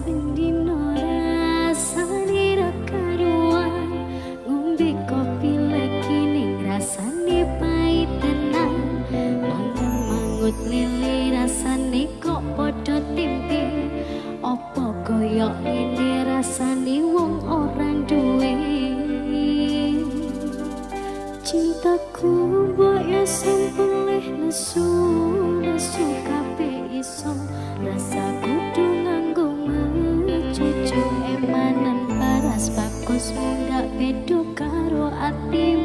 Saben dina rasane ra karuan, ngombe kopi lagi ning rasane pahit tenan. Mangan mangut lele rasane kok padha tempe. Apa kaya ngene rasane wong ora duwe? Cintaku mbok ya sampun leh nesu, nesu kabeh iso. Rasa kudu nganggo mecucu, emanan paras bagus, mundak beda karo atimu.